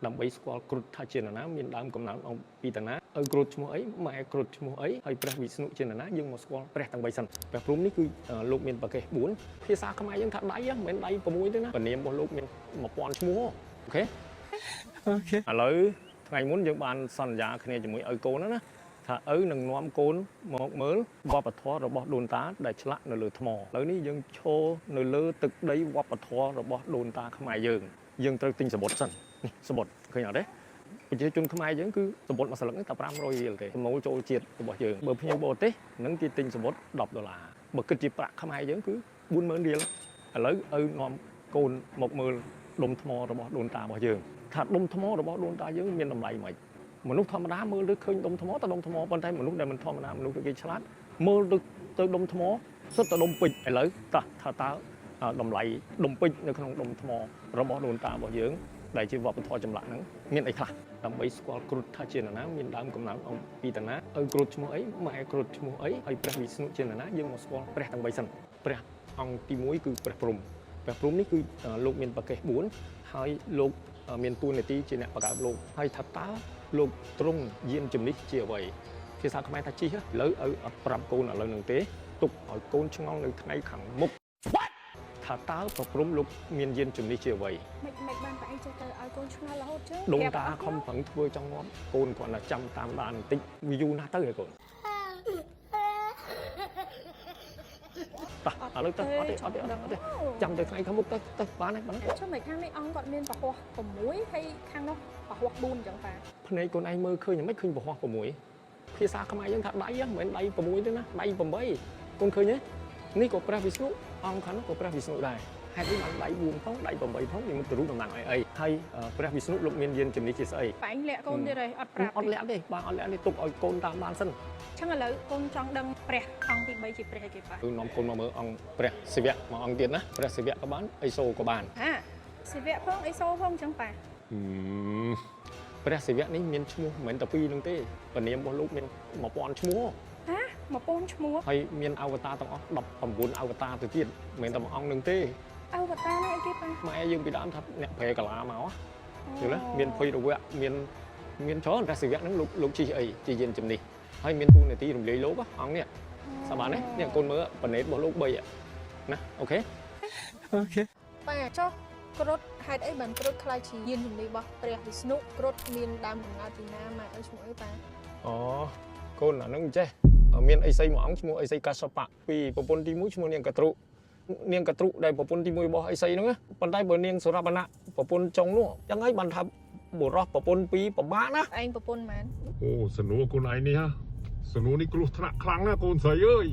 ដើម្បីស្គាល់គ្រុឌថាជានរណាមានដើមកំណើតអំពីតាណាឪគ្រុឌឈ្មោះអីម៉ែគ្រុឌឈ្មោះអីហើយព្រះវិស្ណុជានរណាយើងមកស្គាល់ព្រះទាំង3សិនព្រះព្រហ្មនេះគឺលោកមានប្រកេស4ភាសាខ្មែរយើងថាដៃមិនមែនដៃ6ទេណាព្រះនាមរបស់លោកមាន1000ឈ្មោះOK OK ឥឡូវថ្ងៃមុនយើងបានសន្យាគ្នាជាមួយឪកូនហ្នឹងណាថាឪនឹងនាំកូនមកមើលវប្បធម៌របស់ដូនតាដែលឆ្លាក់នៅលើថ្មឥឡូវនេះយើងឈរនៅលើទឹកដីវប្បធម៌របស់ដូនតាខ្មែរយើងយើងត្រូវទិញសំបុត្រសិននេះសំបុត្រឃើញអត់ទេប្រជាជនខ្មែរយើងគឺសំបុត្រមួយស្លឹកនេះតែ500រៀលទេចំណូលចូលជាតិរបស់យើងបើភ្ញៀវបរទេសនឹងគេទិញសំបុត្រ10ដុល្លារបើគិតជាប្រាក់ខ្មែរយើងគឺ40000រៀលឥឡូវឪនាំកូនមកមើលដុំថ្មរបស់ដូនតារបស់យើងថាដុំថ្មរបស់ដូនតាយើងមានតម្លៃម៉េចមនុស្សធម្មតាមើលទៅឃើញដុំថ្មតែដុំថ្មប៉ុន្តែមនុស្សដែលមិនធម្មតាមនុស្សគេឆ្លាតមើលទៅទៅដុំថ្មសុទ្ធតែដុំពេជ្រឥឡូវតោះថាតើតម្លៃដុំពេជ្រនៅក្នុងដុំថ្មរបស់ដូនតារបស់យើងដែលជាវប្បធម៌ចម្លាក់ហ្នឹងមានអីខ្លះដើម្បីស្គាល់គ្រុឌថាជានរណាមានដើមកំណើតអំពីតាណាឪគ្រុឌឈ្មោះអីម៉ែគ្រុឌឈ្មោះអីហើយព្រះវិស្ណុជានរណាយើងមកស្គាល់ព្រះទាំង3សិនព្រះអង្គទី1គឺព្រះព្រហ្មព្រះព្រហ្មនេះគឺលោកមានប្រកេស4ហើយលោកមានតួនាទីជាអ្នកបង្កើតលោកហើយថាតើលោកទ្រង់យានជំនិះជាអ្វីភាសាខ្មែរថាជីឥឡូវឪអត់ប្រាប់កូនឥឡូវនឹងទេទុកឲ្យកូនឆ្ងល់នៅថ្ងៃខាងមុខថាតើព្រះព្រហ្មលោកមានយានជំនិះជាអ្វី មិនមិនបានប្រអីចេះទៅឲ្យកូនឆ្ងល់រហូតចឹង ដូនតាខំប្រឹងធ្វើចង់ងាប់កូនគាត់តែចាំតាមដានបន្តិចវាយូរណាស់ទៅហ៎កូនតោះឥឡូវទៅអត់ទេអត់ទេអត់ទេចាំទៅថ្ងៃខាងមុខទៅទៅបានហើយបានហើយ ចុះមិនខាងនេះអង្គគាត់មានប្រហោះ6ហើយខាងនោះប្រហោះ4អញ្ចឹងប៉ា ភ្នែកកូនឯងមើលឃើញយ៉ាងម៉េចឃើញប្រហោះ6ភាសាខ្មែរយើងថាដៃមិនមែនដៃ6ទេណាដៃ8កូនឃើញទេនេះក៏ព្រះវិស្ណុអង្គខាងនោះក៏ព្រះវិស្ណុដែរហេតុនេះបានដៃ4ផងដៃ8ផងនិមិត្តរូបតំណាងឲ្យអីហើយព្រះវិស្ណុលោកមានយានជំនិះជាស្អី ប៉ែងលាក់កូនទៀតហើយអត់ប្រាប់ អត់លាក់ទេបាទអត់លាក់ទេទុកឲ្យកូនតាមបានសិន ចឹងឥឡូវកូនចង់ដឹងព្រះអង្គទី3ជាព្រះអីគេប៉ា គឺនាំកូនមកមើលអង្គព្រះសិវៈមួយអង្គទៀតណាព្រះសិវៈក៏បានអីសូក៏បាន ហាសិវៈផងអីសូផងចឹងប៉ា ព្រះសិវៈនេះមានឈ្មោះមិនមែនតែពីរនឹងទេព្រះនាមរបស់លោកមាន1000ឈ្មោះ ហា1000ឈ្មោះ ហើយមានអវតារទាំងអស់19អវតារទៅទៀតមិនមែនតែមួយអង្គនឹងទេ អវតារនេះអីគេប៉ា ម៉ែយើងពីដើមថាអ្នកប្រែកាឡាមកយល់ទេមានភ័យរវៈមានមានច្រើនព្រះសិវៈហ្នឹងលោកលោកជិះអីជាយានជំនិះហើយមានតួនាទីរំលាយលោកអង្គនេះសាបានទេនេះកូនមើលប្រណេតរបស់លោក3ណាOK OK ប៉ាចុះគ្រុឌហេតុអីបានគ្រុឌខ្លាយជាយានជំនិះរបស់ព្រះវិស្ណុគ្រុឌមានដើមកំណើតពីណាម៉ែឪឈ្មោះអីប៉ា អូកូនអាហ្នឹងចេះមានអីសីមួយអង្គឈ្មោះអីសីកាសបៈពីប្រពន្ធទី1ឈ្មោះនាងកត្រុនាងកត្រុដែលប្រពន្ធទី1របស់អីសីហ្នឹងប៉ុន្តែបើនាងសុរបណៈប្រពន្ធចុងនោះចឹងហើយបានថាបុរសប្រពន្ធពីរពិបាកណា ឯងប្រពន្ធមែន អូសំណួរកូនឯងនេះហ៎សំណួរនេះគ្រោះថ្នាក់ខ្លាំងណាស់កូនស្រីអើយ